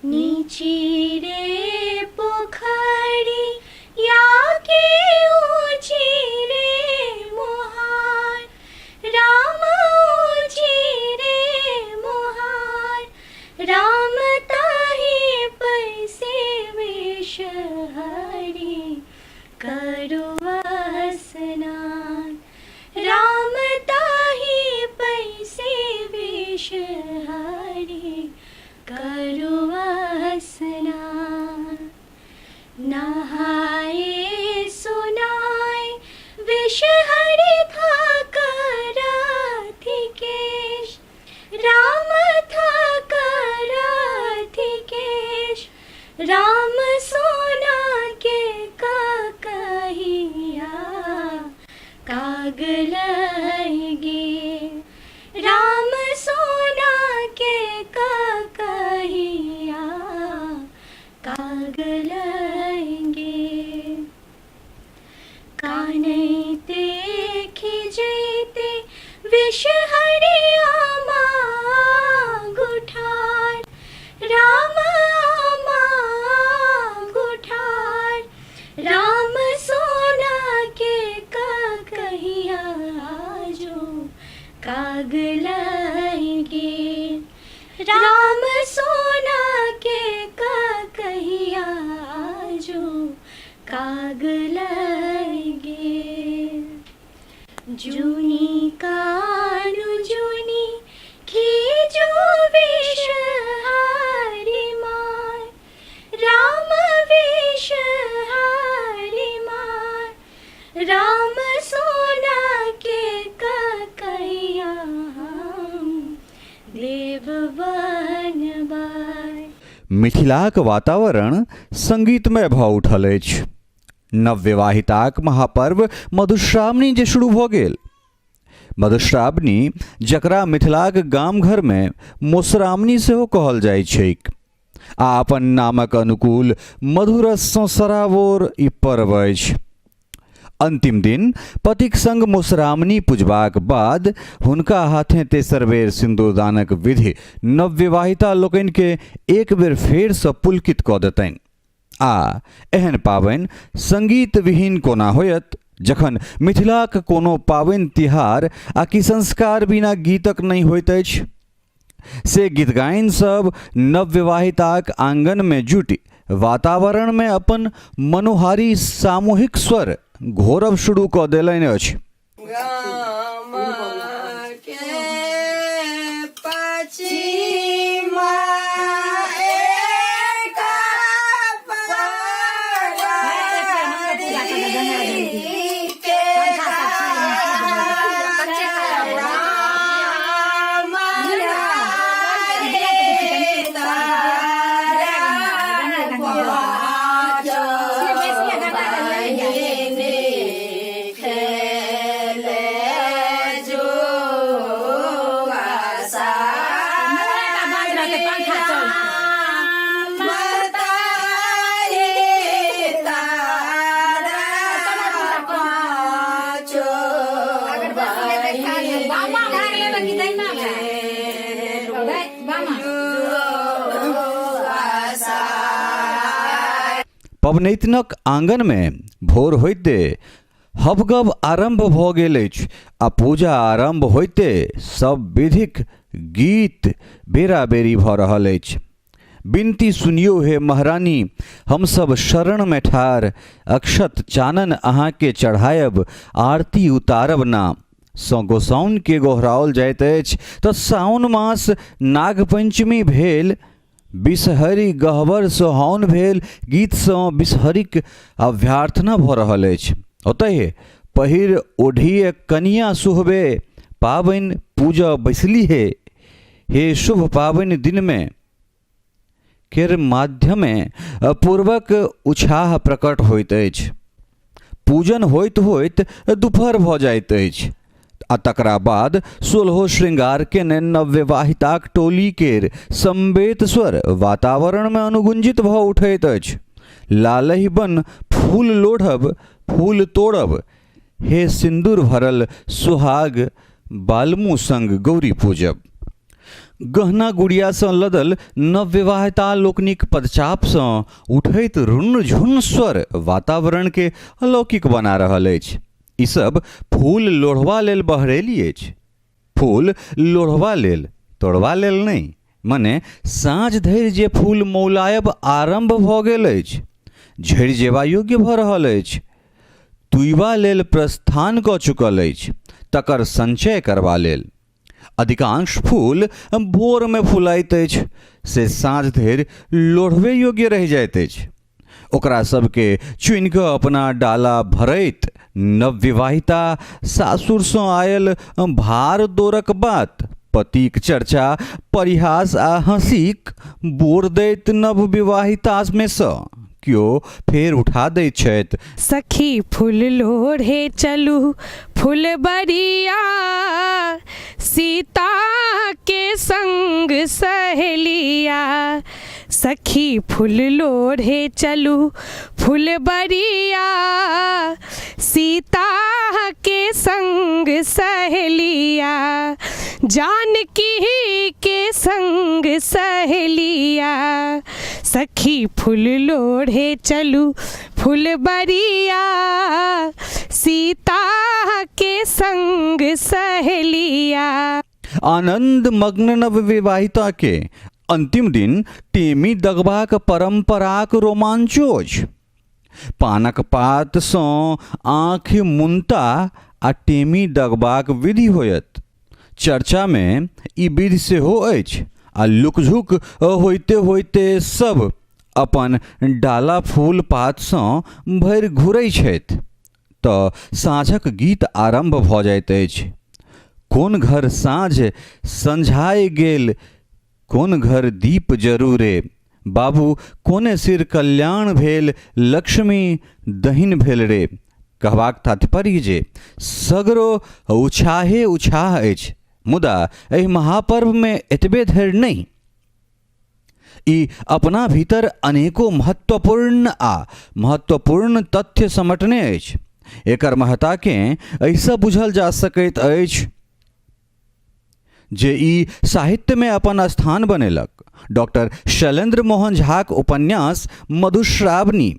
नीची रे पोखरी या के ऊँची रे मोहार, राम ऊँची रे मोहार, राम ताहि पैसे विष हरि करू स्नान, राम ताहि पैसे विष हरि करू स्नान। नहाए सुनाए विष हरि था कराथिकेश, राम था कराथिकेश, राम सोना के का कहिया काग लगे, राम सोना के का कहिया काग लगे। कानैते खिजैते विष हरिया गुठार, राम गुठार, राम सोना के का कहिया जो काग लगे, राम सोना के का कहिया जो काग लगे। जुनी कानु जुनी खीजो विष हारी मार, राम विष हारी मार, राम सोना के का कहिया हम देव बनबाय। मिथिलाक वातावरण संगीतमय भऽ उठल अछि। नवविवाहिताक महापर्व मधुश्रावणी जे शुरू भऽ गेल। मधुश्रावणी जकरा मिथिलाक गाम घरमे मोसरावणी सेहो कहल जाइत छैक आ अपन नामक अनुकूल मधुरससँ सराबोर ई पर्व अछि। अंतिम दिन पतिक संग मधुश्रावणी पुजबाक बाद हुनका हाथे तेसर बेर सिन्दूरदानक विधि नवविवाहिता लोकनिके एक बेर फेरसँ पुलकित कऽ देतनि। आ एहन पाबनि संगीत विहीन कोना होयत जखन मिथिलाक कोनो पाबनि तिहार आ कि संस्कार बिना गीतक नहि होइत अछि। से गीतगाइन सब नवविवाहिताक आंगनमे जुटि वातावरणमे अपन मनोहारी सामूहिक स्वर घोरब शुरू कऽ देलनि अछि। पबनैतिनक आंगनमे भोर होइते हबगब आरम्भ भऽ गेल अछि आ पूजा आरम्भ होइते सब विधिक गीत बेरा-बेरी भऽ रहल अछि। विनती सुनियौ हे महारानी, हमसभ शरणमे ठाढ़, अक्षत चानन अहाँके चढ़ायब, आरती उतारब ना। सँ गोसाउनिके गोहराओल जाइत अछि तऽ साओन मास नागपञ्चमी भेल, विषहरि गहबर सोहाओन भेल गीतसँ विषहरिक अभ्यर्थना भऽ रहल अछि। ओतहि पहिर ओढ़िय कनियाँ सुहबे पाबनि पूजऽ बैसली हे, हे शुभ पाबनि दिनमे केर माध्यमे पूर्वक उछाह प्रकट होइत अछि। पूजन होइत होइत दुपहर भऽ जाइत अछि आ तकरा बाद सोलहो श्रृंगार केने नवविवाहिताक टोली केर समवेत स्वर वातावरणमे अनुगुंजित भऽ उठैत अछि। लालहि बन फूल लोढ़ब फूल तोड़ब हे सिन्दूर भरल सुहाग बालमु संग गौरी पूजब। गहना गुड़ियासँ लदल नवविवाहिता लोकनिक पदचापसँ उठैत रुनझुन स्वर वातावरणके अलौकिक बना रहल अछि। ई सब फूल लोढ़बा लेल बहरेली अछि। फूल लोढ़बा लेल, तोड़बा लेल नहि। मने साँझ धरि जे फूल मौलायब आरम्भ भऽ गेल अछि, झड़ि जेबा योग्य भऽ रहल अछि, तुइबा लेल प्रस्थान कऽ चुकल अछि, तकर संचय करबा लेल। अधिकांश फूल भोरमे फुलाइत अछि, से साँझ धरि लोढ़बे योग्य रहि जाइत अछि। ओकरा सबके चुनि कऽ अपना डाला भरैत नवविवाहिता सासुरसँ आयल भार दोरक बात, पतिक चर्चा, परिहास आ हँसीक बोर दैत नवविवाहितामे सँ केओ फेर उठा दैत छथि। सखी फूल लोढ़े चलू फुलबरिया, सीता के संग सहेलिया। सखी फूल लोढ़े चलू फुलबरिया, सीता के संग सहेलिया। जानकी के संग सहेलिया। सखी फूल लोढ़े चलू फुलबरिया, सीता के संग सहेलिया। आनंद मग्न नवविवाहिता के अंतिम दिन टेमी दगबाक परंपराक रोमांचो अछि। पानक पात सँ आँखि मुनता आ टेमी दगबाक विधि होयत। चर्चा मे ई विधि सेहो अछि आ लुकझुक होइते होइते सब अपन डाला फूल पात सँ भरि घुरै छथि तऽ साँझक गीत आरम्भ भऽ जाइत अछि। कोन घर साँझ संझाय गेल कोन घर दीप जरूरे, बाबू कोने सिर कल्याण भेल लक्ष्मी दहिन भेल रे। कहबाक तात्पर्य जे सगरो उछाहे उछाह अछि, मुदा एहि महापर्वमे एतबे धरि नहि, ई अपना भीतर अनेको महत्वपूर्ण आ महत्वपूर्ण तथ्य समेटने अछि। एकर महत्ताकेँ एहिसँ बुझल जा सकैत अछि जे ई साहित्यमे अपन स्थान बनेलक। डॉक्टर शैलेन्द्र मोहन झाक उपन्यास मधुश्रावणी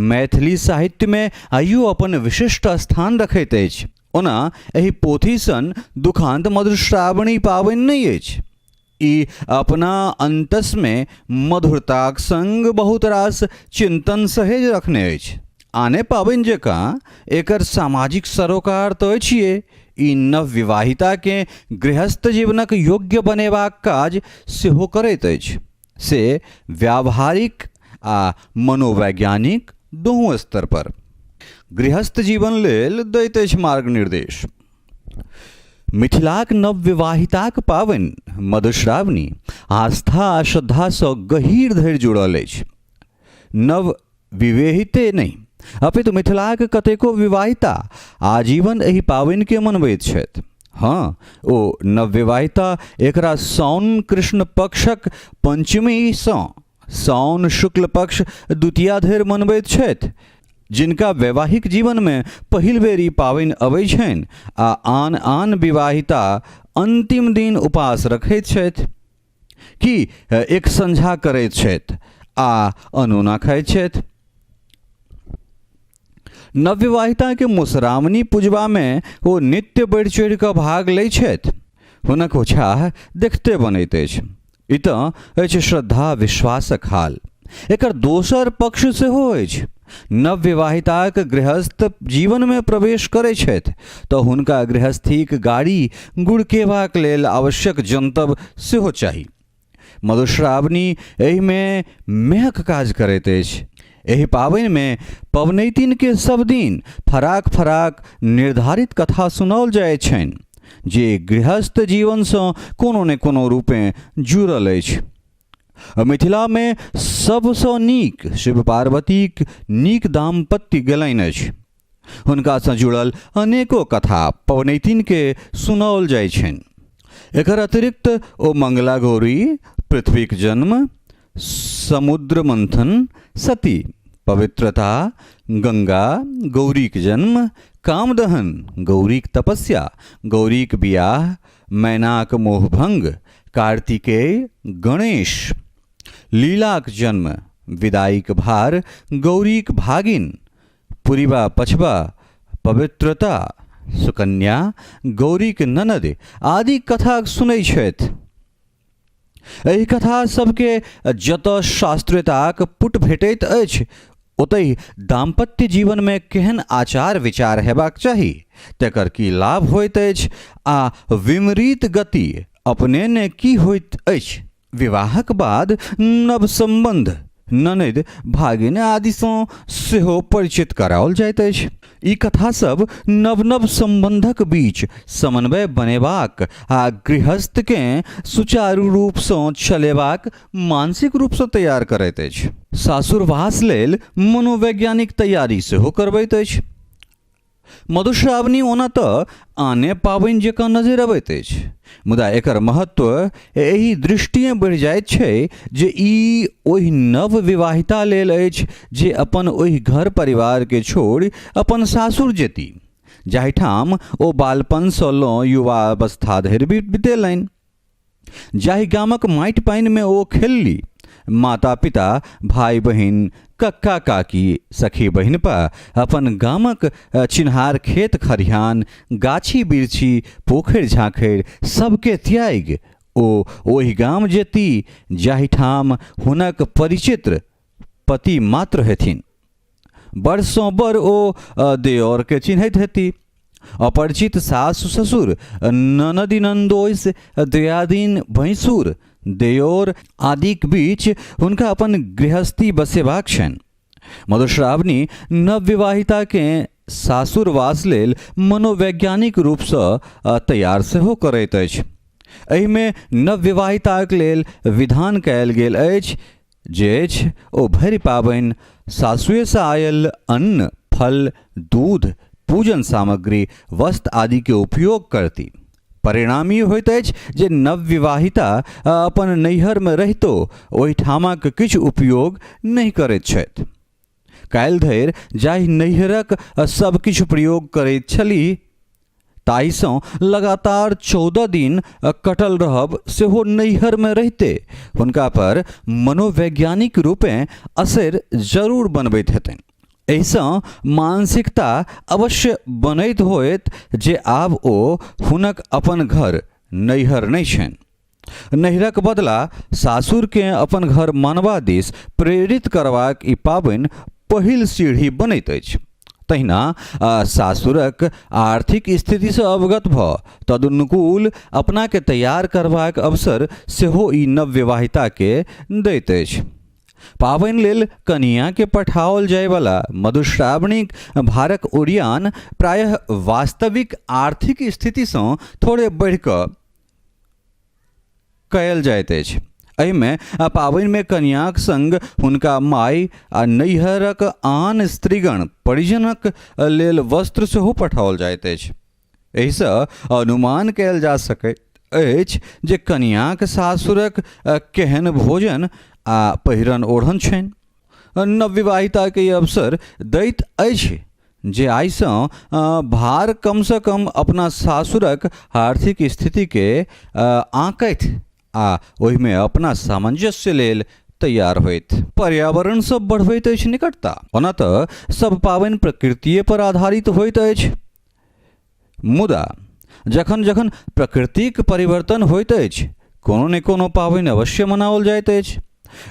मैथिली साहित्यमे आइयो अपन विशिष्ट स्थान रखैत अछि। ओना एहि पोथी सन दुखान्त मधुश्रावणी पाबनि नहि अछि। ई अपना अन्तसमे मधुरताक संग बहुत रास चिन्तन सहेज रखने अछि। आने पाबनि जकाँ एकर सामाजिक सरोकार तऽ अछिए, ई नवविवाहिताकेँ गृहस्थ जीवनक योग्य बनेबाक काज सेहो करैत अछि, से व्यावहारिक आ मनोवैज्ञानिक दुहू स्तरपर। गृहस्थ जीवन लेल दैत अछि मार्गनिर्देश। मिथिलाक नवविवाहिताक पाबनि मधुश्रावणी आस्था आ श्रद्धासँ गहीर धरि जुड़ल अछि। नव विवाहिते नहि अपितु मिथिलाक कतेको विवाहिता आजीवन एहि पाबनिके मनबैत छथि। हँ, ओ नवविवाहिता एकरा साउन कृष्ण पक्षक पञ्चमीसँ साउन शुक्ल पक्ष द्वितीया धरि मनबैत छथि। जिनका वैवाहिक जीवनमे पहिल बेर ई पाबनि अबै छनि आ आन आन विवाहिता अन्तिम दिन उपास रखैत छथि कि एक संझा करैत छथि आ अनोना खाइत छथि। नवविवाहिताके मधुश्रावणी पुजबामे ओ नित्य बढ़ि चढ़ि कऽ भाग लै छथि। हुनक उत्साह देखते बनैत अछि। ई तऽ अछि श्रद्धा विश्वासक हाल। एकर दोसर पक्ष सेहो अछि। नवविवाहिताक गृहस्थ जीवनमे प्रवेश करै छथि तऽ हुनका गृहस्थीक गाड़ी गुड़केबाक लेल आवश्यक जनतब सेहो चाही। मधुश्रावणी एहिमे मेहक काज करैत अछि। एहि पाबनिमे पबनैतिनके सब दिन फराक फराक निर्धारित कथा सुनाओल जाइत छनि जे गृहस्थ जीवनसँ कोनो ने कोनो रूपेँ जुड़ल अछि। मिथिलामे सबसँ नीक शिव पार्वतीक नीक दाम्पत्य गेलनि अछि। हुनकासँ जुड़ल अनेको कथा पबनैतिनके सुनाओल जाइ छनि। एकर अतिरिक्त ओ मंगला गौरी, पृथ्वीक जन्म, समुद्र मंथन, सती, पवित्रता, गंगा, गौरीक जन्म, कामदहन, गौरीक तपस्या, गौरीक बियाह, मैनाक मोहभंग, कार्तिकेय, गणेश, लीलाक जन्म, विदाईक भार, गौरीक भागिन, पुरिबा पछबा, पवित्रता, सुकन्या, गौरीक ननद आदि कथा सुनै छथि। एहि कथा सभके जतऽ शास्त्रीयताक पुट भेटैत अछि ओतहि दाम्पत्य जीवनमे केहन आचार विचार हेबाक चाही, तकर की लाभ होइत अछि आ विपरीत गति अपने ने की होइत अछि। विवाहक बाद नव सम्बन्ध, ननदि, भागिन आदिसँ सेहो परिचित कराओल जाइत अछि। ई कथा सब नव-नव सम्बन्धक बीच समन्वय बनेबाक आ गृहस्थकेँ सुचारू रूपसँ चलेबाक मानसिक रूपसँ तैयार करैत अछि। सासुरवास लेल मनोवैज्ञानिक तैयारी सेहो करबैत अछि। मधुश्रावणी ओना तऽ आने पाबनि जकाँ नजरि अबैत अछि, मुदा एकर महत्व एहि दृष्टिएँ बढ़ि जाइत छै जे ई ओहि नव विवाहिता लेल अछि जे अपन ओहि घर परिवारके छोड़ि अपन सासुर जेती जाहिठाम ओ बालपनसँ लऽ युवावस्था धरि बितेलनि। जाहि गामक माटि पानिमे ओ खेलली, माता पिता, भाइ बहिन, कक्का काकी, सखी बहिनपा, अपन गामक चिन्हार खेत खरिहान, गाछी बिरछी, पोखरि झाँखरि सबके त्यागि ओ ओहि गाम जेती जाहिठाम हुनक परिचित पति मात्र हेथिन। बड़सँ बड़ ओ देओरके चिन्हैत हेती। अपरिचित सासु ससुर, ननदि ननदोइस, दियादिन भैंसुर, देओर आदिक बीच हुनका अपन गृहस्थी बसेबाक छनि। मधुश्रावणी नवविवाहिताकेँ सासुरवास लेल मनोवैज्ञानिक रूपसँ तैयार सेहो करैत अछि। एहिमे नवविवाहिताक लेल विधान कयल गेल अछि जे अछि ओ भरि पाबनि सासुएसँ आयल अन्न, फल, दूध, पूजन सामग्री, वस्त्र आदिके उपयोग करती। परिणाम ई होइत अछि जे नवविवाहिता अपन नैहरमे रहितो ओहिठामक किछु उपयोग नहि करैत छथि। काल्हि धरि जाहि नैहरक सब किछु प्रयोग करैत छलीह ताहिसँ लगातार 14 दिन कटल रहब सेहो नैहरमे रहिते हुनका पर मनोवैज्ञानिक रूपेँ असरि जरूर बनबैत हेतनि। एहिसँ मानसिकता अवश्य बनैत होयत जे आब ओ हुनक अपन घर नैहर नहि छनि। नैहरक बदला सासुरकेँ अपन घर मानबा दिस प्रेरित करबाक ई पाबनि पहिल सीढ़ी बनैत अछि। तहिना सासुरक आर्थिक स्थितिसँ अवगत भऽ तदनुकूल अपनाकेँ तैयार करबाक अवसर सेहो ई नवविवाहिताकेँ दैत अछि। पाबनि लेल कनियाँकेँ पठाओल जायवला मधुश्रावणीक भारक ओरियान प्रायः वास्तविक आर्थिक स्थितिसँ थोड़े बढ़ि कऽ कयल जाइत अछि। एहिमे पाबनिमे कनियाँक सङ्ग हुनका माय आ नैहरक आन स्त्रीगण परिजनक लेल वस्त्र सेहो पठाओल जाइत अछि। एहिसँ अनुमान कयल जा सकैत अछि जे कनियाँक सासुरक केहन भोजन आ पहिरन ओढ़न छनि। नवविवाहिताके ई अवसर दैत अछि जे आइसँ भार कमसँ कम अपना सासुरक आर्थिक स्थितिके आँकथि आ ओहिमे अपना सामञ्जस्य लेल तैयार होथि। पर्यावरणसँ बढ़बैत अछि निकटता। ओना तऽ सब पाबनि प्रकृतिएपर आधारित होइत अछि, मुदा जखन जखन प्रकृतिक परिवर्तन होइत अछि कोनो ने कोनो पाबनि अवश्य मनाओल जाइत अछि।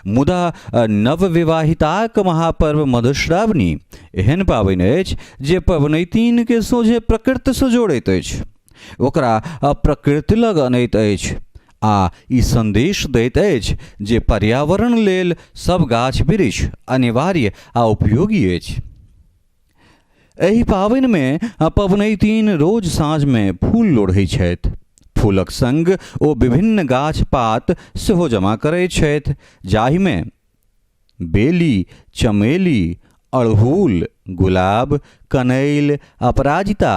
मुदा नवविवाहिताक महापर्व मधुश्रावणी एहन पाबनि अछि जे पबनैतिनके सोझे प्रकृतिसँ जोड़ैत अछि, ओकरा प्रकृति लग अनैत अछि आ ई सन्देश दैत अछि जे पर्यावरण लेल सब गाछ वृक्ष अनिवार्य आ उपयोगी अछि। एहि पाबनिमे पबनैतिन रोज साँझमे फूल लोढ़ै छथि। फूलक सङ्ग ओ विभिन्न गाछ पात सेहो जमा करैत छथि जाहिमे बेली, चमेली, अड़हुल, गुलाब, कनैल, अपराजिता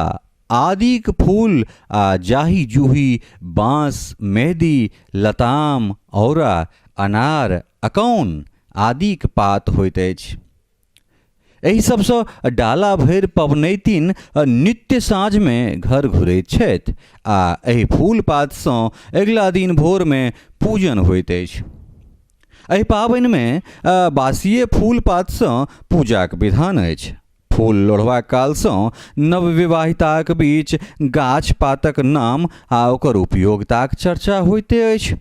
आदिक फूल आ जाही जूही, बाँस, मेहदी, लताम, औरा, अनार, अकौन आदिक पात होइत अछि। एहि सभसँ डाला भरि पबनैतिन नित्य साँझमे घर घुरैत छथि आ एहि फूल पातसँ अगिला दिन भोरमे पूजन होइत अछि। एहि पाबनिमे बासिए फूल पातसँ पूजाक विधान अछि। फूल लोढ़बा कालसँ नवविवाहिताक बीच गाछ पातक नाम आ ओकर उपयोगिताक चर्चा होइते अछि।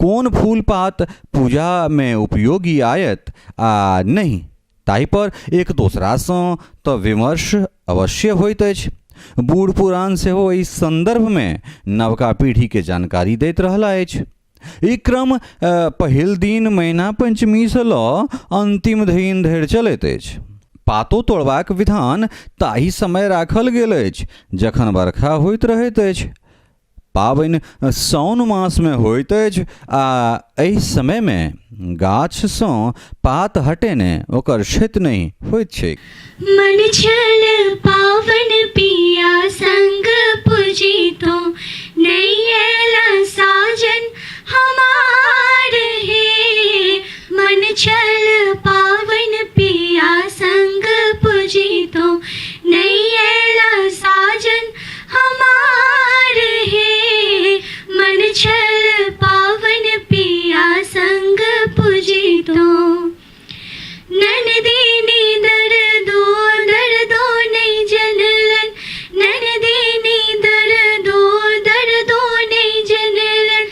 कोन फूल पात पूजामे उपयोगी आयत आ नहि ताहिपर एक दोसरासँ तऽ विमर्श अवश्य होइत अछि। बूढ़ पुरान सेहो एहि सन्दर्भमे नवका पीढ़ीके जानकारी दैत रहला अछि। ई क्रम पहिल दिन मैना पञ्चमीसँ लऽ अन्तिम दिन धरि चलैत अछि। पातो तोड़बाक विधान ताहि समय राखल गेल अछि जखन बरखा होइत रहैत अछि। पाबनि साओन मासमे होइत अछि आ एहि समयमे गाछसँ पात हटेने ओकर क्षति नहि होइत छैक। मन छल पावन पिया संग पुजितो नहीं ऐला साजन हमार हे मन छल पावन पिया संग पुजितो नहीं ऐला साजन हमार हे मन छल पावन पिया संग पुजितो ननदिनी दर्दो दर्दो नहीं जनलन ननदिनी दर्दो दर्दो नहीं जनलन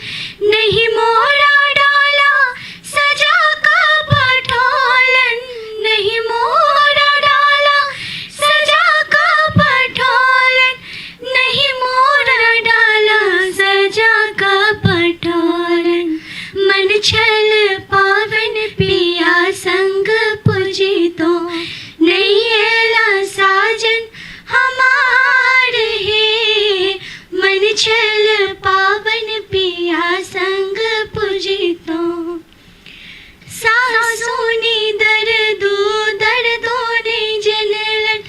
नहीं मोरा डाला सजा का पठोलन नहीं मोरा डाला सजा का पठोलन नहीं मोरा डाला सजा का पठोलन मन छल पावन पिया संग पुजितो नहीं ऐला साजन हमार हे मन छल पावन पिया संग पुजितो सासुनी दर्दो दर्दो ने जनलन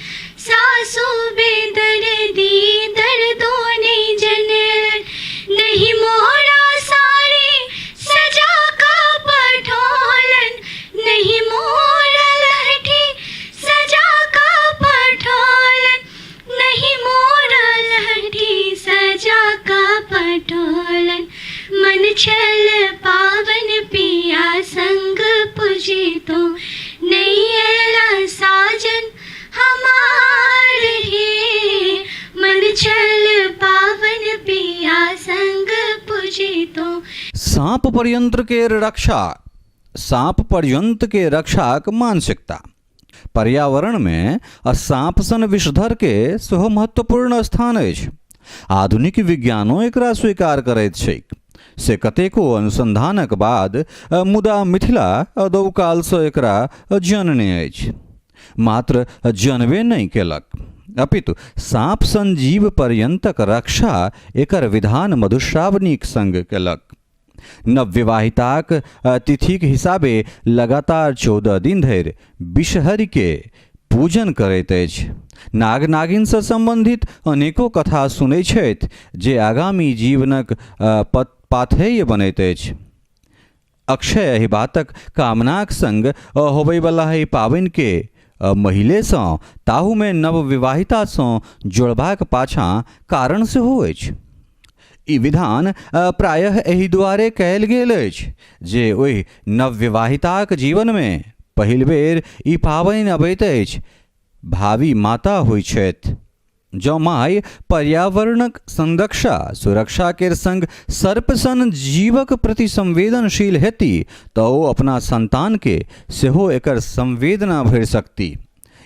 सासु बेदर्दी दर्दो ने जनलन नहीं मोरा सारे सजा का पठोलन नहीं मोरा लहठी सजा का पठोलन नहीं मोरा लहठी सजा का पठोलन मन छल पावन पिया संग पुजितो नहीं ऐला साजन हमार हे मन छल पावन पिया संग पुजितो। साँप पर्यन्त केर रक्षा साँप पर्यन्त के रक्षाक मानसिकता पर्यावरणमे आ साँप सन विषधरके सेहो महत्वपूर्ण स्थान अछि। आधुनिक विज्ञानो एकरा स्वीकार करैत छैक से कतेको अनुसन्धानक बाद, मुदा मिथिला अदौकालसँ एकरा जनने अछि। मात्र जनबे नहि केलक अपितु साँप सन जीव पर्यन्तक रक्षा एकर विधान मधुश्रावणीक संग केलक। नवविवाहिताक तिथिक हिसाबे लगातार 14 दिन धरि विषहरिके पूजन करैत अछि। नाग नागिनसँ सम्बन्धित अनेको कथा सुनै छथि जे आगामी जीवनक पाथेय बनैत अछि। अक्षय एहि बातक कामनाक संग होबयवला एहि पाबनिके महिलेसँ ताहूमे नवविवाहितासँ जोड़बाक पाछाँ कारण सेहो अछि। ई विधान प्रायः एहि दुआरे कयल गेल अछि जे ओहि नवविवाहिताक जीवनमे पहिल बेर ई पाबनि अबैत अछि। भावी माता होइ छथि। जँ माय पर्यावरणक संरक्षा सुरक्षा केर संग सर्प सन जीवक प्रति संवेदनशील हेती तऽ ओ अपना संतानके सेहो एकर संवेदना भरि सकती।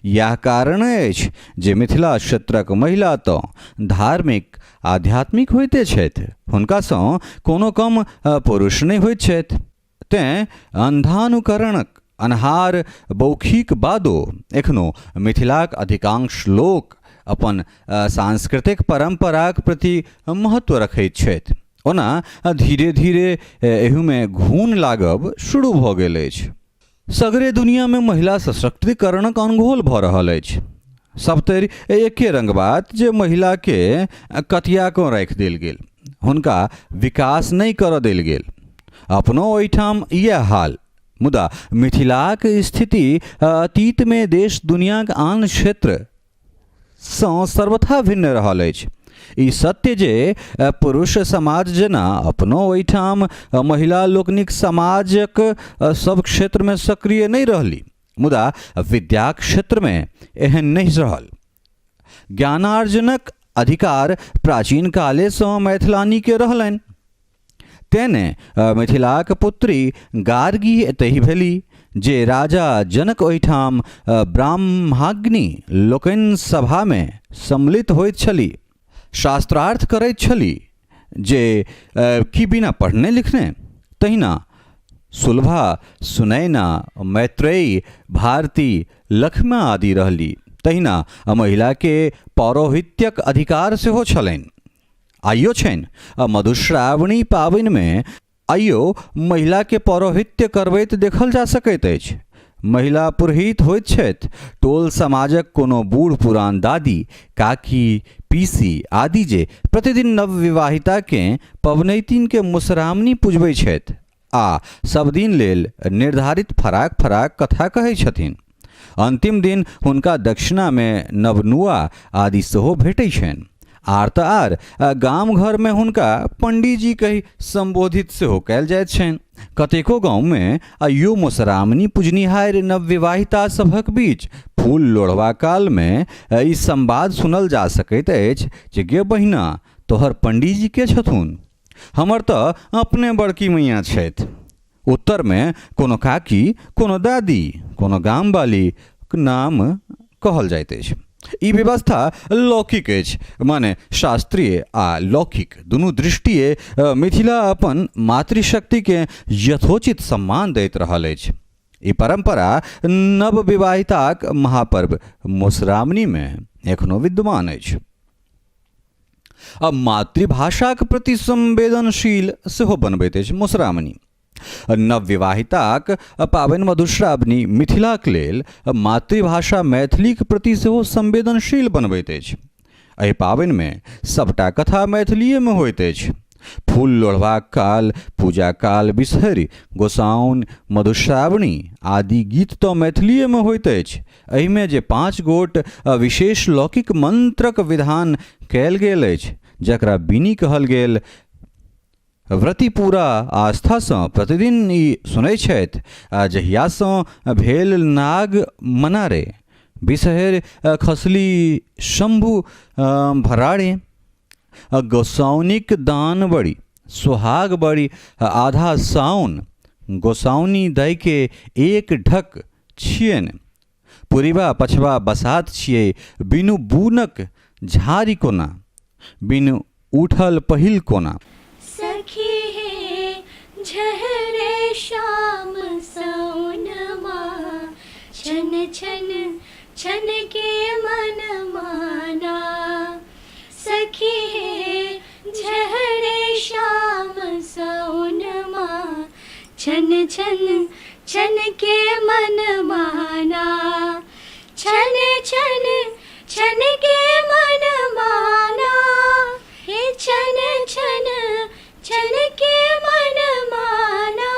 इएह कारण अछि जे मिथिला क्षेत्रक महिला तँ धार्मिक आध्यात्मिक होइते छथि, हुनकासँ कोनो कम पुरुष नहि होइत छथि। तेँ अन्धानुकरणक अन्हार बौखीक बादो एखनो मिथिलाक अधिकांश लोक अपन सांस्कृतिक परम्पराक प्रति महत्व रखैत छथि। ओना धीरे-धीरे एहूमे घून लागब शुरू भऽ गेल अछि। सगरे दुनियामे महिला सशक्तिकरणक अनघोल भऽ रहल अछि। सभतरि एके रंग बात जे महिलाके कतिया कऽ राखि देल गेल। हुनका विकास नहि करऽ देल गेल। अपनो ओहिठाम इएह हाल। मुदा मिथिलाक स्थिति अतीतमे देश दुनियाक आन क्षेत्र सँ सर्वथा भिन्न रहल अछि। ई सत्य जे पुरुष समाज जेना अपनो ओहिठाम महिला लोकनिक समाजक सभ क्षेत्रमे सक्रिय नहि रहली, मुदा विद्याक क्षेत्रमे एहन नहि रहल। ज्ञानार्जनक अधिकार प्राचीन कालेसँ मैथिलानीके रहलनि। तेँ ने मिथिलाक पुत्री गार्गी एतहि भेली जे राजा जनक ओहिठाम ब्राह्मणाग्नि लोकनि सभामे सम्मिलित होइत छली, शास्त्रार्थ करैत छली जे कि बिना पढ़ने लिखने। तहिना सुलभा, सुनयना, मैत्रेयी, भारती, लखिमा आदि रहली। तहिना महिलाके पौरोहित्यक अधिकार सेहो छलनि। आइयो छनि। आ मधुश्रावणी पाबनिमे आइयो महिलाके पौरोहित्य करबैत देखल जा सकैत अछि। महिला पुरोहित होइत छथि। टोल समाजक कोनो बूढ़ पुरान दादी, काकी, पीसी आदि जे प्रतिदिन नवविवाहिताकेँ पबनैतिनके मधुश्रावणी पुजबै छथि आ सब दिन लेल निर्धारित फराक फराक कथा कहै छथिन। अन्तिम दिन हुनका दक्षिणामे नवनुआ आदि सेहो भेटै छनि। आर तऽ आर गाम घरमे हुनका पंडीजी कहि सम्बोधित सेहो कयल जाइत छनि। कतेको गाममे आइयो मधुश्रावणी पुजनिहारि नवविवाहिता सभक बीच फूल लोढ़बा कालमे ई संवाद सुनल जा सकैत अछि जे गे बहिना तोहर पंडीजी के छथुन? हमर तऽ अपने बड़की मैया छथि। उत्तरमे कोनो काकी, कोनो दादी, कोनो गामवालीक नाम कहल जाइत अछि। ई व्यवस्था लौकिक अछि, माने शास्त्रीय आ लौकिक दुनू दृष्टिए मिथिला अपन मातृशक्तिकेँ यथोचित सम्मान दैत रहल अछि। ई परम्परा नवविवाहिताक महापर्व मधुश्रावणीमे एखनो विद्यमान अछि। आ मातृभाषाक प्रति संवेदनशील सेहो बनबैत अछि मधुश्रावणी। नवविवाहिताक पाबनि मधुश्रावणी मिथिलाक लेल मातृभाषा मैथिलीक प्रति सेहो संवेदनशील बनबैत अछि। एहि पाबनिमे सभटा कथा मैथिलीएमे होइत अछि। फूल लोढ़बाक काल, पूजा काल बिसहरि, गोसाउनि, मधुश्रावणी आदि गीत तऽ मैथिलीएमे होइत अछि। एहिमे जे 5 गोट विशेष लौकिक मंत्रक विधान कयल गेल अछि, जकरा बीनी कहल गेल, व्रती पूरा आस्थासँ प्रतिदिन ई सुनै छथि। आ जहियासँ भेल नाग मनारे, बिसहरि खसली शम्भु भराड़े, गोसाउनिक दान बड़ी सोहाग बड़ी आधा साउन, गोसाउनी दैके एक ढक छियनि, पुरिबा पछबा बसात छियै, बिनु बूनक झाड़ी कोना, बिनु उठल पहिल कोना। सखी हे झहरे श्याम सौनमा, छन छन छन के मन माना। सखी हे झहरे श्याम सौनमा, छन छन छन के मन माना। छन छन छन के मन माना, हे छन छन छन के मन माना।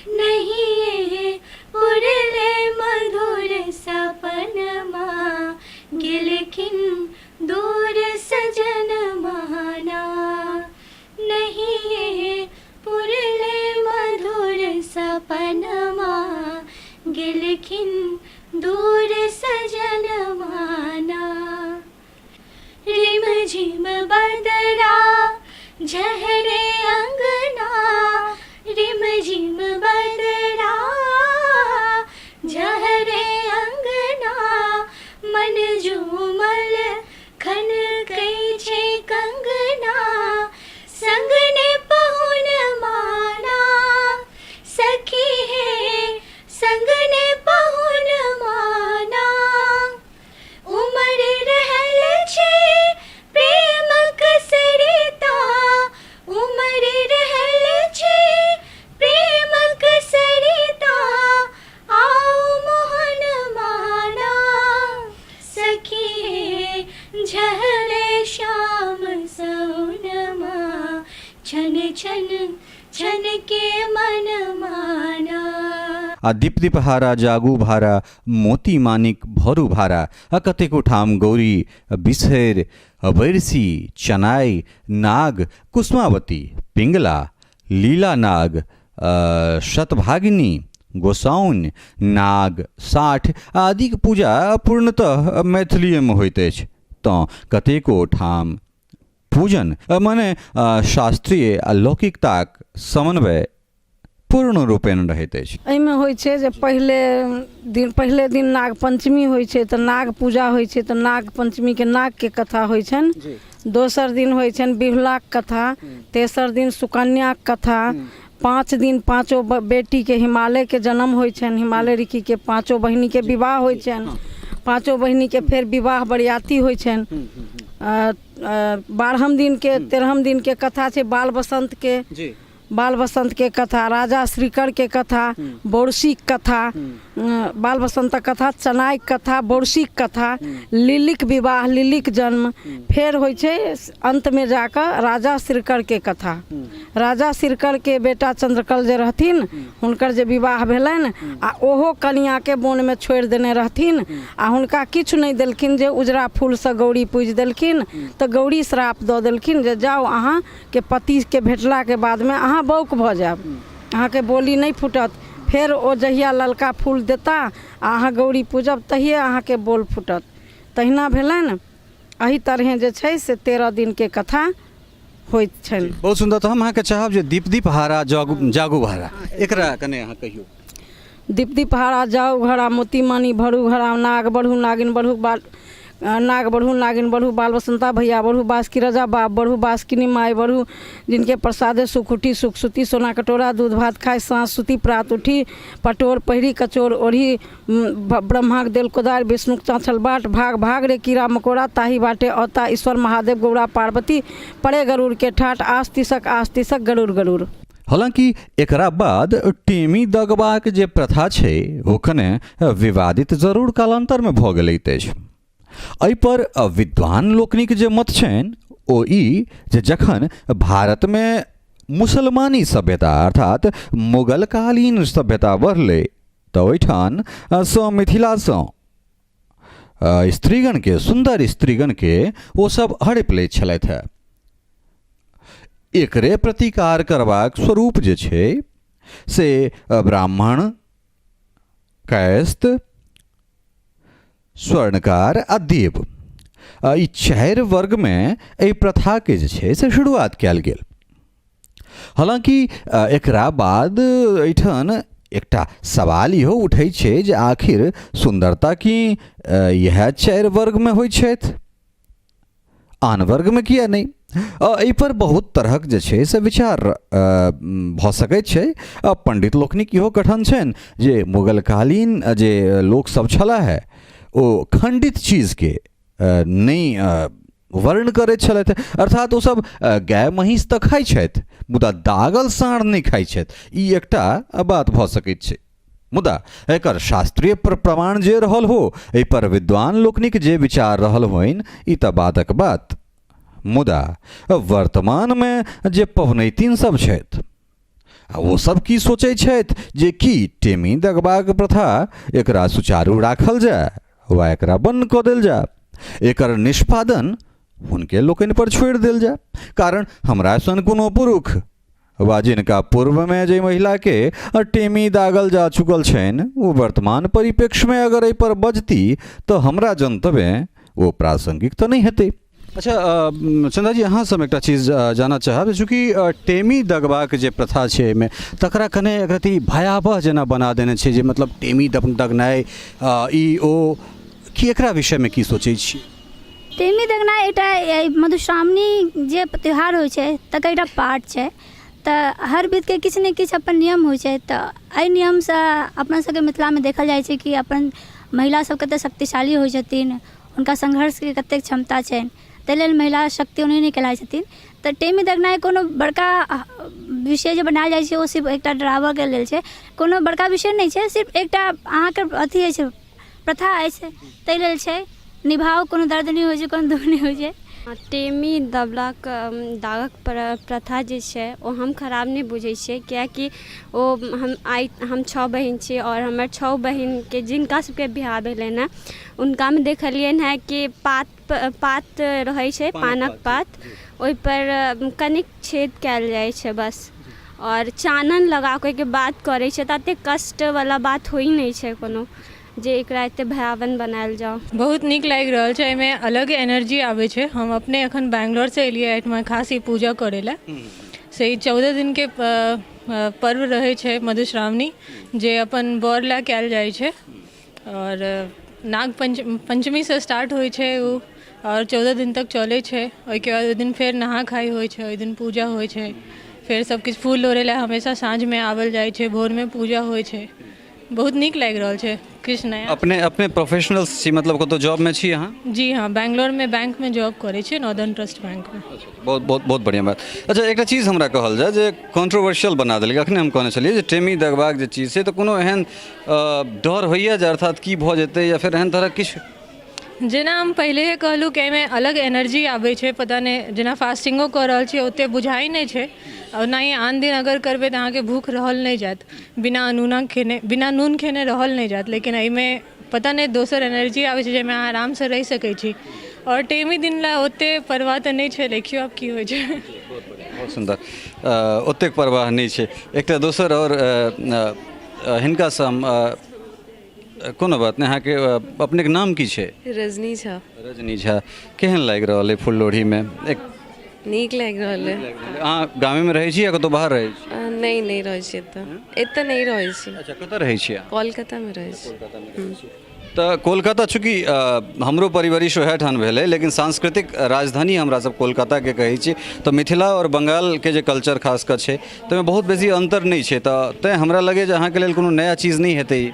नहीं पुरले मधुर सपनमा, गेलखिन दूर सजन माना। नहीं पुरले मधुर सपनमा, गेलखिन दूर सजन माना। रिम झिम बदरा झहरे अंगना, रिम झिम बदरा झहरे अंगना। मन झूमल खन कै छे कंगना, संगने पहुन माना। सखी हे संगने पहुन माना। उमर रहल छे प्रेमक सरिता, उमर आ दीप दीपहारा जागू भारा मोती मानिक भरू भारा आ कतेको ठाम गौरी बिसहरि बैरसी चनाइ नाग कुसुमावती पिङ्गला लीला नाग शतभागिनी गोसाउनि नाग साठि आदिक पूजा पूर्णतः मैथिलीएमे होइत अछि तँ कतेको ठाम पूजन मने शास्त्रीय आ लौकिकताक समन्वय पूर्ण रूपेण रहैत अछि। एहिमे होइ छै जे पहिले दिन पहिले दिन नाग पञ्चमी होइ छै तऽ नाग पूजा होइ छै तऽ नाग पञ्चमीके नागके कथा होइ छनि दोसर दिन होइ छनि बिहुलाके कथा तेसर दिन सुकन्याके कथा पाँच दिन पाँचो बेटीके हिमालयके जन्म होइ छनि हिमालय ऋषिके पाँचो बहिनीके विवाह होइ छनि पाँचो बहिनीके फेर विवाह बरियाती होइ छनि बारहम दिनके तेरहम दिनके कथा छै बाल बसन्तके बाल बसन्तके कथा राजा श्रीकरके कथा बौरसीके कथा बाल बसन्तक कथा चनाइके कथा बौरसीके कथा लिलीके विवाह लिलीके जन्म फेर होइ छै अन्तमे जाकऽ राजा श्रीकरके कथा राजा श्रीकरके बेटा चन्द्रकल जे रहथिन हुनकर जे विवाह भेलनि आ ओहो कनिआँके वनमे छोड़ि देने रहथिन आ हुनका किछु नहि देलखिन जे उजरा फूलसँ गौरी पूजि देलखिन तऽ गौरी श्राप दऽ देलखिन जे जाउ अहाँ के पतिके भेटलाके बादमे अहाँ बौक भऽ जायब अहाँके बोली नहि फूटत फेर ओ जहिया ललका फूल देता आ अहाँ गौरी पूजब तहिये अहाँके बोल फूटत तहिना भेलनि एहि तरहेँ जे छै से 13 दिनके कथा होइत छनि। बहुत सुन्दर। तऽ हम अहाँके चाहब जे दीप दीप हारा जागू जागू भारा एकरा कने अहाँ कहियौ। दीप दीप हारा जाउ घरा मोती मानी भरू घरा नाग बढ़ू नागिन बढ़ू बाल नाग बढ़ू नागिन बढ़ू बाल बसंता भैया बढ़ू बासकी रजा बाप बढ़ू बासकिनी माय बढ़ू जिनके प्रसादे सुख उठी सुख सुती सोना कटोरा दूध भात खाय साँझ सुती प्रात उठी पटोर पहिरी कचोर ओढ़ी ब्रह्माके देल कोदारि विष्णुके चाँछल बाट भाग भाग रे कीड़ा मकोड़ा ताहि बाटे औता ईश्वर महादेव गौरा पार्वती पड़े गरुड़ के ठाठ आस तिसक आस तिसक गरुड़ गरुड़। हालांकि एकरा बाद टेमी दगबाक जे प्रथा छै ओ कने विवादित जरूर कालांतरमे भऽ गेलैत अछि। एहिपर विद्वान लोकनिक जे मत छनि ओ ई जे जखन भारतमे मुसलमानी सभ्यता अर्थात मुगलकालीन सभ्यता बढ़लै तऽ ओहिठाम सँ मिथिलासँ स्त्रीगणके सुन्दर स्त्रीगणके ओसभ हड़पि लैत छलथि हेँ। एकरे प्रतिकार करबाक स्वरूप जे छै से ब्राह्मण कायस्थ स्वर्णकार आ देव ई चारि वर्गमे एहि प्रथाके जे छै से शुरुआत कयल गेल। हालाँकि एकरा बाद एहिठाम एकटा सवाल इहो उठै छै जे आखिर सुन्दरता की इएह चारि वर्गमे होइ छथि आन वर्गमे किए नहि? एहिपर बहुत तरहक जे छै से विचार भऽ सकैत छै। पण्डित लोकनिक इहो कथन छनि जे मुगलकालीन जे लोकसभ छलाह हे ओ खण्डित चीजके नहि वर्ण करैत छलथि अर्थात ओसभ गाय महीँस तऽ खाइ छथि मुदा दागल साँढ़ नहि खाइ छथि। ई एकटा बात भऽ सकैत छै मुदा एकर शास्त्रीय प्रमाण जे रहल हो एहिपर विद्वान लोकनिक जे विचार रहल होइन ई तऽ बादक बात। मुदा वर्तमानमे जे पबनैतिन सब छथि आ ओ सब की सोचै छथि जे की टेमी दगबाक प्रथा एकरा सुचारू राखल जाय वा एकरा बन्न कऽ देल जाय, एकर निष्पादन हुनके लोकनि पर छोड़ि देल जाय। कारण हमरा सन कोनो पुरुष वा जिनका पूर्वमे जाहि महिलाके टेमी दागल जा चुकल छनि ओ वर्तमान परिप्रेक्ष्यमे अगर एहिपर बजती तऽ हमरा जनतबे ओ प्रासंगिक तऽ नहि हेतै। अच्छा चन्दा जी, अहाँसँ हम एकटा चीज जानऽ चाहब। चूँकि टेमी दगबाक जे प्रथा छै एहिमे तकरा कने एक रति भयावह जेना बना देने छै जे मतलब टेमी दगनाइ ई ओ की एकरा विषयमे की सोचै छी? टेमी दगनाइ एकटा मधुश्रावणी जे त्यौहार होइ छै तकर एकटा पार्ट छै। तऽ हर विधके किछु ने किछु अपन नियम होइ छै। तऽ एहि नियमसँ अपना सबके मिथिलामे देखल जाइ छै कि अपन महिला सब कतेक शक्तिशाली होइ छथिन, हुनका संघर्षके कतेक क्षमता छनि, ताहि लेल महिला शक्ति ओनाहि नहि कहलाइ छथिन। तऽ टेमी दगनाइ कोनो बड़का विषय जे बनायल जाइ छै ओ सिर्फ एकटा डराबऽके लेल छै, कोनो बड़का विषय नहि छै, सिर्फ एकटा अहाँके अथी अछि, प्रथा अछि, ताहि लेल छै। निभाउ, कोनो दर्द नहि होइ छै, कोनो दुःख नहि होइ छै। टेमी दबलाक दागक प्रथा जे छै ओ हम खराब नहि बुझै छियै, किएकि ओ हम आइ हम छओ बहिन छी आओर हमर छओ बहिनके जिनका सबके बियाह भेलनि हँ, हुनकामे देखलियनि हँ कि पात पात रहै छै, पानक पात, ओहिपर कनिक छेद कयल जाइ छै बस, आओर चानन लगाकऽ ओहिके बाद करै छै, तऽ एतेक कष्टवला बात होइ नहि छै कोनो जे एकरा एते भयावन बनायल जाउ। बहुत नीक लागि रहल छै, एहिमे अलग एनर्जी आबै छै। हम अपने एखन बैंगलोरसँ एलियै एहिठमा खास ई पूजा करै लए। से ई 14 दिनके पर्व रहै छै मधुश्रावणी, जे अपन बर लए कयल जाइ छै, आओर नाग पञ्चमीसँ स्टार्ट होइ छै ओ आओर 14 दिन तक चलै छै। ओहिके बाद ओहि दिन फेर नहा खाइ होइ छै, ओहि दिन पूजा होइ छै, फेर सब किछु फूल लोढ़ै लए हमेशा साँझमे आबल जाइ छै, भोरमे पूजा होइ छै। बहुत नीक लागि रहल छै, किछु नया। अपने अपने प्रोफेशनल छी, मतलब कतहु जॉबमे छी अहाँ? जी हँ, बैंगलोरमे बैंकमे जॉब करै छी, नॉर्दर्न ट्रस्ट बैंकमे। बहुत बहुत बहुत बढ़िआँ बात। अच्छा, एकटा चीज हमरा कहल जाय जे कॉन्ट्रोवर्शियल बना देलकै। अखने हम कहने छलियै जे टेमी दगबाक जे चीज छै, तऽ कोनो एहन डर होइए जे अर्थात की भऽ जेतै या फेर एहन तरहक किछु? जेना हम पहिलेहे कहलहुँ कि एहिमे अलग एनर्जी आबै छै, पता नहि जेना फास्टिंगो कऽ रहल छी ओतेक बुझाइ नहि छै, आओर ओनाही आन दिन अगर करबै तऽ अहाँके भूख रहल नहि जायत, बिना अनूना खेने, बिना नून खेने रहल नहि जायत, लेकिन एहिमे पता नहि दोसर एनर्जी आबै छै जाहिमे अहाँ आरामसँ रहि सकै छी। आओर टेमी दिन लए ओतेक परवाह तऽ नहि छै, देखियौ आब की होइ छै। बहुत सुन्दर, ओतेक परवाह नहि छै। एकटा दोसर आओर हिनकासँ हम, कोनो बात नहि, अहाँके अपनेके नाम की छै? रजनी झा। रजनी झा, केहन लागि रहल अइ फुललोढ़ीमे? एक नीक लागि रहल अइ। अहाँ गामेमे रहै छी या कतहु बाहर रहै छी? नहि, नहि रहै छी एतऽ, एतऽ नहि रहै छी। अच्छा, कतऽ रहै छी अहाँ? कोलकातामे रहै छी। तऽ कोलकाता चूँकि हमरो परिवरिश ओएह ठाम भेलै, लेकिन सांस्कृतिक राजधानी हमरा सब कोलकाताके कहै छी, तऽ मिथिला आओर बंगालके जे कल्चर खास कऽ छै ताहिमे बहुत बेसी अन्तर नहि छै, तऽ तैँ हमरा लगैए जे अहाँके लेल कोनो नया चीज नहि हेतै ई।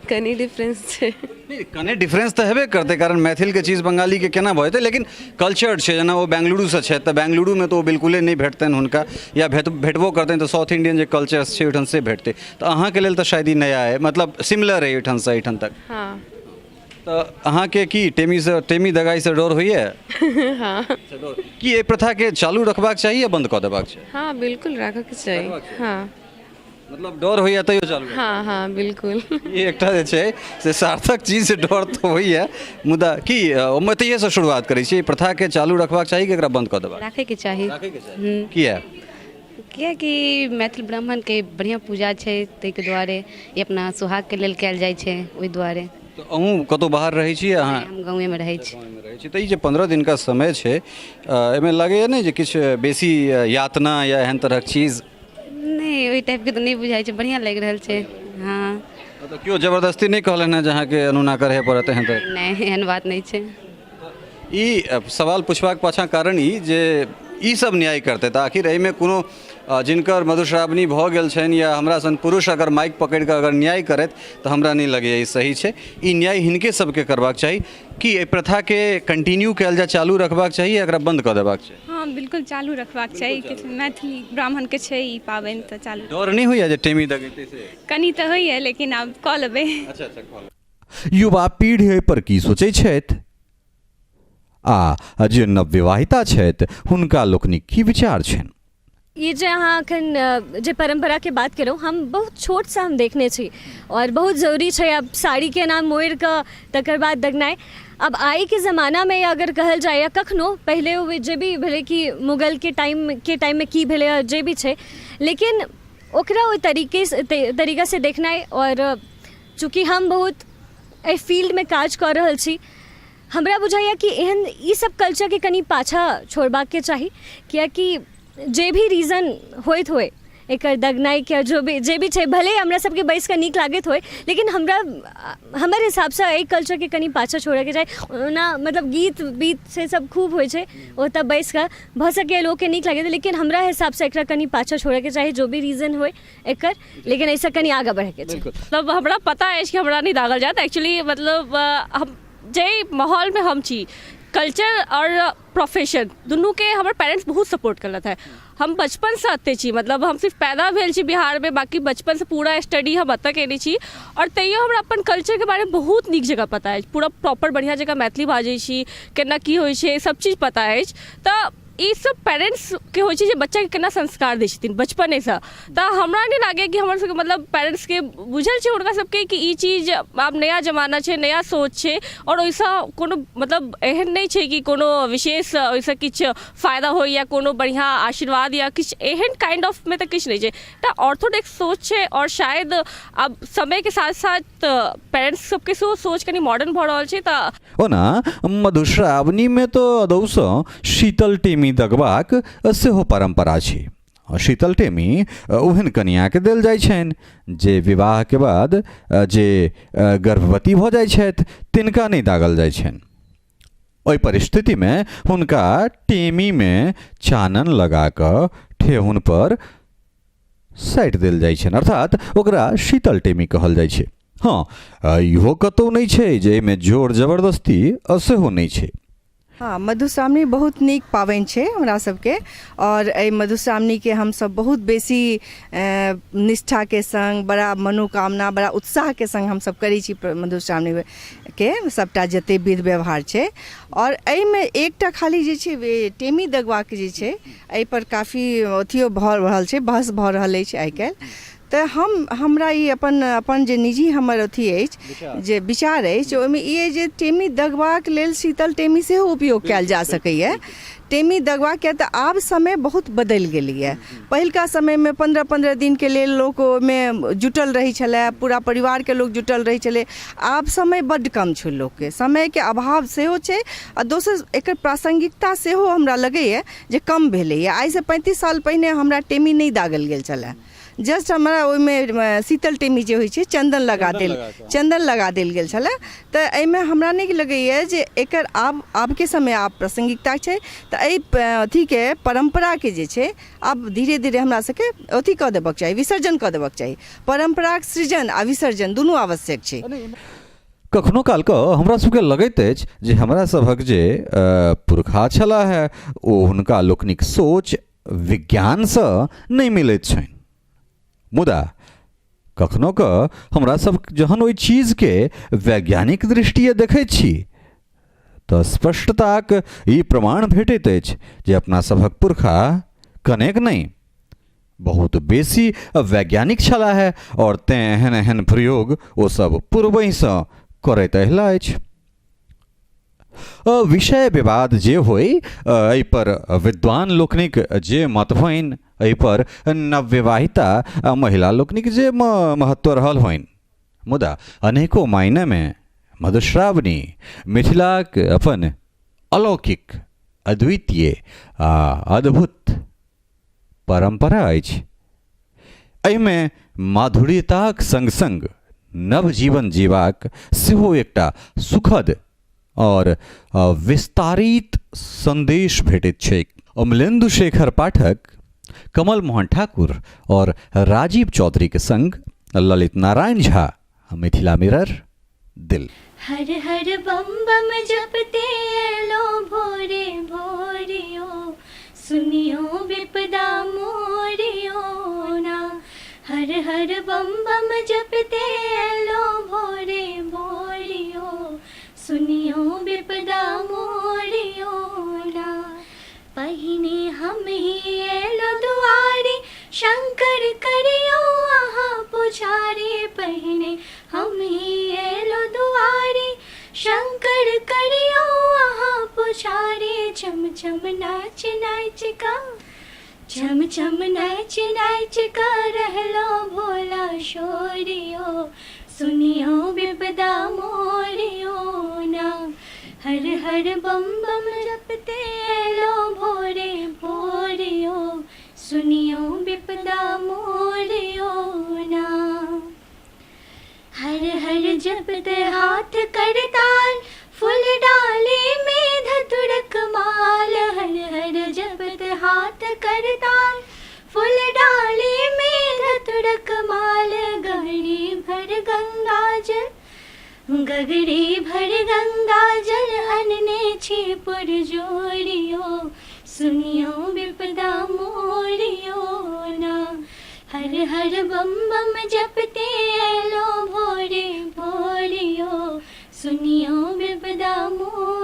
कनि डिफरेंस छै। नहि, कने डिफरेंस तऽ हेबे करतै, कारण मैथिलके चीज बंगालीके केना भऽ जेतै, लेकिन कल्चर छै। जेना ओ बेंगलुरुसँ छथि तऽ बेंगलुरुमे तऽ ओ बिल्कुले नहि भेटतनि हुनका, या भेटबो करतनि तऽ साउथ इंडियन जे कल्चर्स छै ओहिठाम से भेटतै, तऽ अहाँके लेल तऽ शायद ई नया अइ, मतलब सिमिलर अइ ओहिठामसँ एहिठाम तक। हँ। तऽ अहाँके की टेमीसँ टेमी दगाइसँ डर होइए? हँ। की एहि प्रथाके चालू रखबाक चाही या बन्द कऽ देबाक चाही? हँ, बिल्कुल राखऽके चाही। हँ। मतलब डर होइए तैयो चालू? हँ हँ, बिल्कुल। ई एकटा जे छै से सार्थक चीज, डर तऽ होइए मुदा की हम एतहिएसँ शुरुआत करै छी, एहि प्रथाके चालू रखबाक चाही कि एकरा बन्द कऽ देबाक? राखैके चाही। राखैके चाही। किया? किएकि मैथिल ब्राह्मणके बढ़िआँ पूजा छै, ताहिके दुआरे ई अपना सुहागके लेल कयल जाइ छै, ओहि दुआरे। तऽ अहूँ कतहु बाहर रहै छी अहाँ? हम गाँवेमे रहै छी। गाँवेमे रहै छी। तऽ ई जे 15 दिनका समय छै, एहिमे लगैए नहि जे किछु बेसी यातना या एहन तरहक चीज? नहि, ओहि टाइपके तऽ नहि बुझाइ छै, बढ़िआँ लागि रहल छै। हँ। मतलब केओ जबरदस्ती नहि कहलनि हेँ जे अहाँके अनूना करहे पड़त एहन तरह? नहि, एहन बात नहि छै। ई सवाल पुछबाक पाछाँ कारण ई जे ई सब न्याय करतै तऽ आखिर एहिमे कोनो जिनकर मधुश्रावणी भऽ गेल छनि या हमरा सन पुरुष अगर माइक पकड़ि कऽ अगर न्याय करथि तऽ हमरा नहि लगैए ई सही छै। ई न्याय हिनके सबके करबाक चाही कि एहि प्रथाके कंटिन्यू कयल जाय, चालू रखबाक चाही या एकरा बन्द कऽ देबाक चाही? हँ, बिल्कुल चालू रखबाक चाही। मैथिली ब्राह्मणके छै ई पाबनि, तऽ चालू। डर नहि होइए जे टेमी दगेतै से? कनि तऽ होइए, लेकिन आब कऽ लेबै। अच्छा अच्छा, कऽ लेबै। युवा पीढ़ी एहिपर की सोचै छथि आ जे नवविवाहिता छथि हुनका लोकनिक की विचार छनि? ई जे अहाँ एखन जे परम्पराके बात केलहुँ, हम बहुत छोटसँ हम देखने छी आओर बहुत जरूरी छै आब साड़ीके एना मोड़ि कऽ तकर बाद दगनाइ। आब आइके जमानामे अगर कहल जाय या कखनो पहिले ओ जे भी भेलै कि मुगलके टाइमके टाइममे की भेलै, जे भी छै, लेकिन ओकरा ओहि तरीके तरीकासँ देखनाइ, आओर चूँकि हम बहुत एहि फील्डमे काज कऽ रहल छी, हमरा बुझाइए कि एहन ई सब कल्चरके कनि पाछाँ छोड़बाके चाही, किएकि जे भी रीजन होइत होइ एकर दगनाइके, जो भी जे भी छै, भले हमरा सबके बैसिकऽ नीक लागैत होइ, लेकिन हमरा हमर हिसाबसँ एहि कल्चरके कनि पाछाँ छोड़ैके चाही। ओना मतलब गीत बीत से सब खूब होइ छै, ओतऽ बैसिकऽ भऽ सकैए लोकके नीक लागैत, लेकिन हमरा हिसाबसँ एकरा कनि पाछाँ छोड़ैके चाही, जो भी रीजन होइ एकर, लेकिन एहिसँ कनि आगाँ बढ़ैके छै। मतलब हमरा पता अछि कि हमरा नहि दागल जायत। एक्चुअली मतलब हम जाहि माहौलमे हम छी, कल्चर आओर प्रोफेशन दुनूके हमर पेरेंट्स बहुत सपोर्ट केलथि हँ। हम बचपनसँ एतहि छी, मतलब हम सिर्फ पैदा भेल छी बिहारमे, बाँकी बचपनसँ पूरा स्टडी हम एतऽ कयने छी आओर तैयो हमरा अपन कल्चरके बारेमे बहुत नीक जकाँ पता अछि। पूरा प्रॉपर बढ़िआँ जकाँ मैथिली बाजै छी, केना की होइ छै सब चीज पता अछि। तऽ ई सब पेरेन्ट्सके होइ छै जे बच्चाके केना संस्कार दै छथिन बचपनेसँ। तऽ हमरा नहि लागैए कि हमर सबके मतलब पेरेन्ट्सके बुझल छै हुनका सबके कि ई चीज आब नया जमाना छै, नया सोच छै आओर ओहिसँ कोनो मतलब एहन नहि छै कि कोनो विशेष ओहिसँ किछु फायदा होइ या कोनो बढ़िआँ आशीर्वाद या किछु एहन काइंड ऑफमे तऽ किछु नहि छै। तऽ ऑर्थोडॉक्स सोच छै आओर शायद आब समयके साथ साथ पेरेन्ट्स सबके सेहो सोच कनि मॉडर्न भऽ रहल छै। तऽ ओना मधुश्रावणीमे तऽ अदौसँ शीतल टेमी दगबाक सेहो परम्परा छै। शीतल टेमी ओहन कनिआँके देल जाइ छनि जे विवाहके बाद जे गर्भवती भऽ जाइ छथि तिनका नहि दागल जाइ छनि। ओहि परिस्थितिमे हुनका टेमीमे चानन लगा कऽ ठेहुनपर साटि देल जाइ छनि, अर्थात ओकरा शीतल टेमी कहल जाइ छै। हँ, इहो कतहु नहि छै जे एहिमे जोर जबरदस्ती सेहो नहि छै। हँ, मधुश्रावणी बहुत नीक पाबनि छै हमरा सबके आओर एहि मधुश्रावणीके हमसब बहुत बेसी निष्ठाके सङ्ग, बड़ा मनोकामना, बड़ा उत्साहके सङ्ग हमसब करै छी मधुश्रावणीके सबटा जते विध व्यवहार छै। आओर एहिमे एकटा खाली जे छै टेमी दगबाके जे छै, एहिपर काफी अथियो भऽ रहल छै, बहस भऽ रहल अछि आइ काल्हि। तऽ हम हमरा ई अपन अपन जे निजी हमर अथी अछि, जे विचार अछि, ओहिमे ई अछि जे टेमी दगबाक लेल शीतल टेमी सेहो उपयोग कयल जा सकैए। टेमी दगबाक किएक तऽ आब समय बहुत बदलि गेलैए। पहिलुका समयमे 15-15 दिनके लेल लोक ओहिमे जुटल रहै छलए, पूरा परिवारके लोक जुटल रहै छलै। आब समय बड्ड कम छै लोकके, समयके अभाव सेहो छै आ दोसर एकर प्रासङ्गिकता सेहो हमरा लगैए जे कम भेलैए। आइसँ 35 साल पहिने हमरा टेमी नहि दागल गेल छलए, जस्ट हमरा ओहिमे शीतल टेमी जे होइ छै, चन्दन लगा देल चन्दन लगा देल गेल छलए। तऽ एहिमे हमरा नहि लगैए जे एकर आब आबके समय आब प्रासङ्गिकता छै। तऽ एहि अथीके परम्पराके जे छै आब धीरे धीरे हमरा सबके अथी कऽ देबक चाही, विसर्जन कऽ देबक चाही। परम्पराक सृजन आ विसर्जन दुनू आवश्यक छै। कखनो कालके हमरा सबके लगैत अछि जे हमरा सभक जे पुरखा छलाह हे ओ हुनका लोकनिक सोच विज्ञानसँ नहि मिलैत छनि, मुदा कखनो कऽ हमरा सब जहन ओहि चीजके वैज्ञानिक दृष्टिए देखैत छी तऽ स्पष्टताक ई प्रमाण भेटैत अछि जे अपना सभक पुरखा कनेक नहि बहुत बेसी वैज्ञानिक छलाह है आओर तेँ एहन एहन प्रयोग ओसभ पूर्वहिसँ करैत अयला अछि। विषय विवाद जे होइ, एहिपर विद्वान लोकनिक जे मत होइन, एहिपर नवविवाहिता महिला लोकनिक जे महत्व रहल होइन, मुदा अनेको मायनेमे मधुश्रावणी मिथिलाक अपन अलौकिक, अद्वितीय आ अद्भुत परम्परा अछि। एहिमे माधुर्यताक सङ्ग सङ्ग नव जीवन जीबाक सेहो एकटा सुखद आओर विस्तारित सन्देश भेटैत छैक। अमलेन्दु शेखर पाठक, कमल मोहन ठाकुर आओर राजीव चौधरीके सङ्ग ललित नारायण झा, मिथिला मिरर, दिल्ली। हर हर बम बम जपते एलो भोरे भोरियो, सुनियो विपदा मोरियो ना। हर हर बम बम जपते एलो भोरे भोरियो, सुनियो विपदा मोरियो ना। पहिने हम ही एलो दुआरे, शंकर करियो अहाँ पुछारे। पहिने हम ही एलो दुआरे, शंकर करियो अहाँ पुछारे। छम छम नाच नाच का, छम छम नाच नाच का रहलो भोला शोरियो, सुनियो विपदा मोरियो ना। हर हर बम बम जपते एलो भोरे भोरियो, सुनियो विपदा मोरियो ना। हर हर जपते हाथ करताल, फूल डाले में धतुरक माल। हर हर जपते हाथ करताल, फूल डाले में धतुरक माल। गगरी भर गंगा जल, गगरी भर गंगा जल अनने छी पुर जोरियो, सुनियो विपदा मोरियो। हर बम बम जपते एलो भोरे भोरियो, सुनियो विपदा मोर।